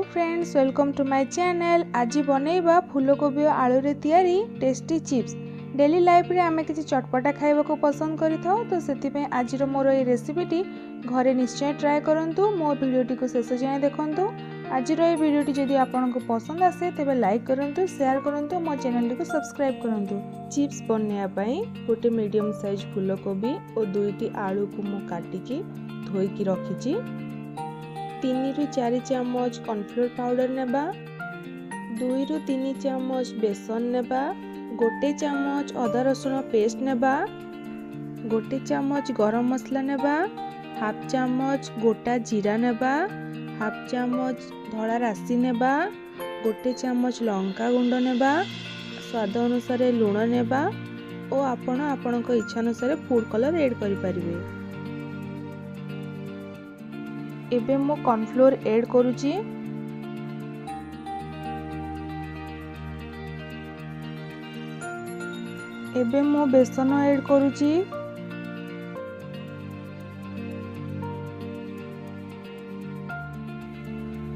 Friends, welcome to my channel. ଆଜି ବନେଇବା ଫୁଲକୋବି ଓ ଆଳୁରେ ତିଆରି ଟେଷ୍ଟି ଚିପ୍ସ। ଡେଲି ଲାଇଫ୍ରେ ଆମେ କିଛି ଚଟପଟା ଖାଇବାକୁ ପସନ୍ଦ କରିଥାଉ, ତ ସେଥିପାଇଁ ଆଜିର ମୋର ଏଇ ରେସିପିଟି ଘରେ ନିଶ୍ଚୟ ଟ୍ରାଏ କରନ୍ତୁ। ମୋ ଭିଡ଼ିଓଟିକୁ ଶେଷ ଯାଏଁ ଦେଖନ୍ତୁ। ଆଜିର ଏଇ ଭିଡ଼ିଓଟି ଯଦି ଆପଣଙ୍କୁ ପସନ୍ଦ ଆସେ, ତେବେ ଲାଇକ୍ କରନ୍ତୁ, ସେୟାର କରନ୍ତୁ, ମୋ ଚ୍ୟାନେଲଟିକୁ ସବସ୍କ୍ରାଇବ୍ କରନ୍ତୁ। ଚିପ୍ସ ବନେଇବା ପାଇଁ ଗୋଟେ ମିଡ଼ିୟମ୍ ସାଇଜ୍ ଫୁଲକୋବି ଓ 2ଟି ଆଳୁକୁ ମୁଁ କାଟିକି ଧୋଇକି ରଖିଛି। 3ରୁ 4 ଚାମଚ କର୍ଣ୍ଣଫ୍ଲୋର୍ ପାଉଡ଼ର ନେବା, 2ରୁ 3 ଚାମଚ ବେସନ ନେବା, 1 ଚାମଚ ଅଦା ରସୁଣ ପେଷ୍ଟ ନେବା, 1 ଚାମଚ ଗରମ ମସଲା ନେବା, ହାଫ୍ ଚାମଚ ଗୋଟା ଜିରା ନେବା, ହାଫ୍ ଚାମଚ ଧଳା ରାଶି ନେବା, 1 ଚାମଚ ଲଙ୍କା ଗୁଣ୍ଡ ନେବା, ସ୍ୱାଦ ଅନୁସାରେ ଲୁଣ ନେବା ଓ ଆପଣ ଆପଣଙ୍କ ଇଚ୍ଛା ଅନୁସାରେ ଫୁଡ଼୍ କଲର୍ ଏଡ଼୍ କରିପାରିବେ। ଏବେ ମୁଁ କର୍ଣ୍ଣଫ୍ଲୋର୍ ଏଡ଼୍ କରୁଛି। ଏବେ ମୁଁ ବେସନ ଏଡ଼୍ କରୁଛି।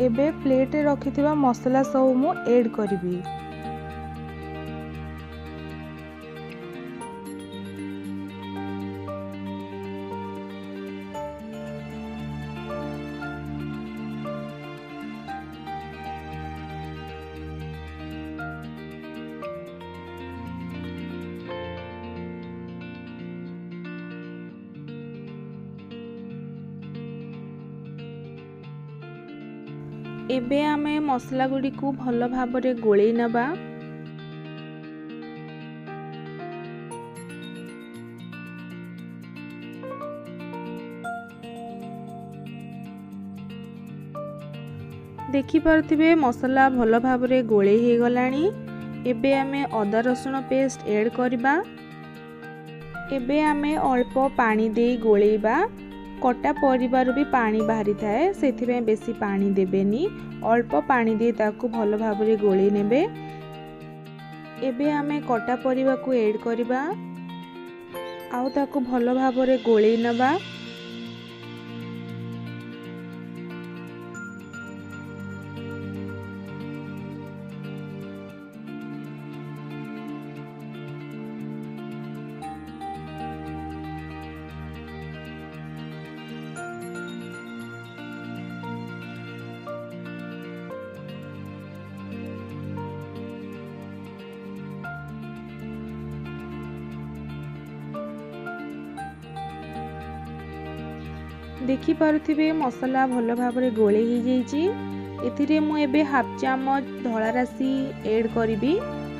ଏବେ ପ୍ଲେଟ୍ରେ ରଖିଥିବା ମସଲା ସବୁ ମୁଁ ଏଡ଼୍ କରିବି। ଏବେ ଆମେ ମସଲା ଗୁଡ଼ିକୁ ଭଲ ଭାବରେ ଗୋଳେଇ ନେବା। ଦେଖିପାରୁଥିବେ, ମସଲା ଭଲ ଭାବରେ ଗୋଳେଇ ହେଇଗଲାଣି। ଏବେ ଆମେ ଅଦା ରସୁଣ ପେଷ୍ଟ ଏଡ଼୍ କରିବା। ଏବେ ଆମେ ଅଳ୍ପ ପାଣି ଦେଇ ଗୋଳେଇବା। କଟା ପରିବାରୁ ବି ପାଣି ବାହାରିଥାଏ, ସେଥିପାଇଁ ବେଶୀ ପାଣି ଦେବେନି। ଅଳ୍ପ ପାଣି ଦେଇ ତାକୁ ଭଲ ଭାବରେ ଗୋଳେଇ ନେବେ। ଏବେ ଆମେ କଟା ପରିବାକୁ ଏଡ଼୍ କରିବା ଆଉ ତାକୁ ଭଲ ଭାବରେ ଗୋଳେଇ ନେବା। ଦେଖିପାରୁଥିବେ, ମସଲା ଭଲ ଭାବରେ ଗୋଳେଇ ହେଇଯାଇଛି। ଏଥିରେ ମୁଁ ଏବେ ହାଫ୍ ଚାମଚ ଧଳା ରାଶି ଏଡ଼୍ କରିବି।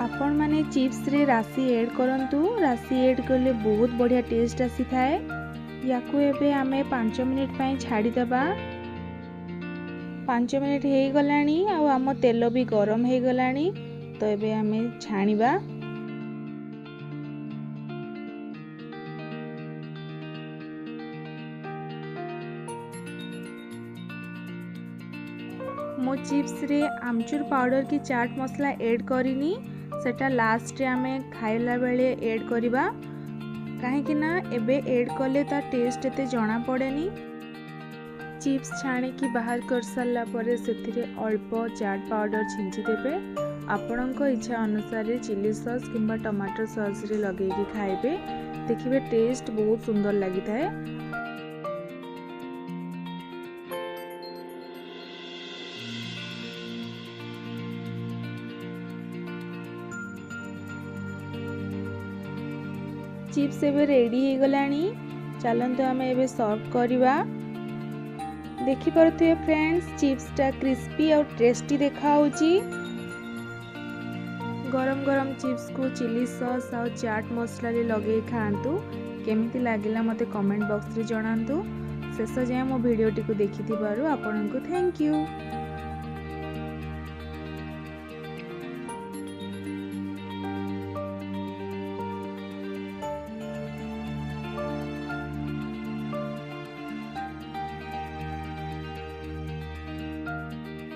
ଆପଣମାନେ ଚିପ୍ସରେ ରାଶି ଏଡ଼୍ କରନ୍ତୁ। ରାଶି ଏଡ଼୍ କଲେ ବହୁତ ବଢ଼ିଆ ଟେଷ୍ଟ ଆସିଥାଏ। ୟାକୁ ଏବେ ଆମେ 5 ମିନିଟ୍ ପାଇଁ ଛାଡ଼ିଦେବା। 5 ମିନିଟ୍ ହେଇଗଲାଣି ଆଉ ଆମ ତେଲ ବି ଗରମ ହେଇଗଲାଣି, ତ ଏବେ ଆମେ ଛାଣିବା। ମୋ ଚିପ୍ସରେ ଆମଚୁର ପାଉଡ଼ର କି ଚାଟ୍ ମସଲା ଏଡ଼୍ କରିନି। ସେଟା ଲାଷ୍ଟରେ ଆମେ ଖାଇଲା ବେଳେ ଏଡ଼୍ କରିବା, କାହିଁକି ନା ଏବେ ଏଡ଼୍ କଲେ ତା ଟେଷ୍ଟ ଏତେ ଜଣାପଡ଼େନି। ଚିପ୍ସ ଛାଣିକି ବାହାର କରିସାରିଲା ପରେ ସେଥିରେ ଅଳ୍ପ ଚାଟ୍ ପାଉଡ଼ର ଛିଞ୍ଚି ଦେବେ। ଆପଣଙ୍କ ଇଚ୍ଛା ଅନୁସାରେ ଚିଲି ସସ୍ କିମ୍ବା ଟମାଟୋ ସସ୍ରେ ଲଗେଇକି ଖାଇବେ। ଦେଖିବେ, ଟେଷ୍ଟ ବହୁତ ସୁନ୍ଦର ଲାଗିଥାଏ। ଚିପ୍ସ ଏବେ ରେଡ଼ି ହେଇଗଲାଣି। ଚାଲନ୍ତୁ ଆମେ ଏବେ ସର୍ଭ କରିବା। ଦେଖିପାରୁଥିବେ ଫ୍ରେଣ୍ଡସ୍, ଚିପ୍ସଟା କ୍ରିସ୍ପି ଆଉ ଟେଷ୍ଟି ଦେଖାହେଉଛି। ଗରମ ଗରମ ଚିପ୍ସକୁ ଚିଲି ସସ୍ ଆଉ ଚାଟ୍ ମସଲାରେ ଲଗେଇ ଖାଆନ୍ତୁ। କେମିତି ଲାଗିଲା ମୋତେ କମେଣ୍ଟ ବକ୍ସରେ ଜଣାନ୍ତୁ। ଶେଷ ଯାଏଁ ମୋ ଭିଡ଼ିଓଟିକୁ ଦେଖିଥିବାରୁ ଆପଣଙ୍କୁ thank you.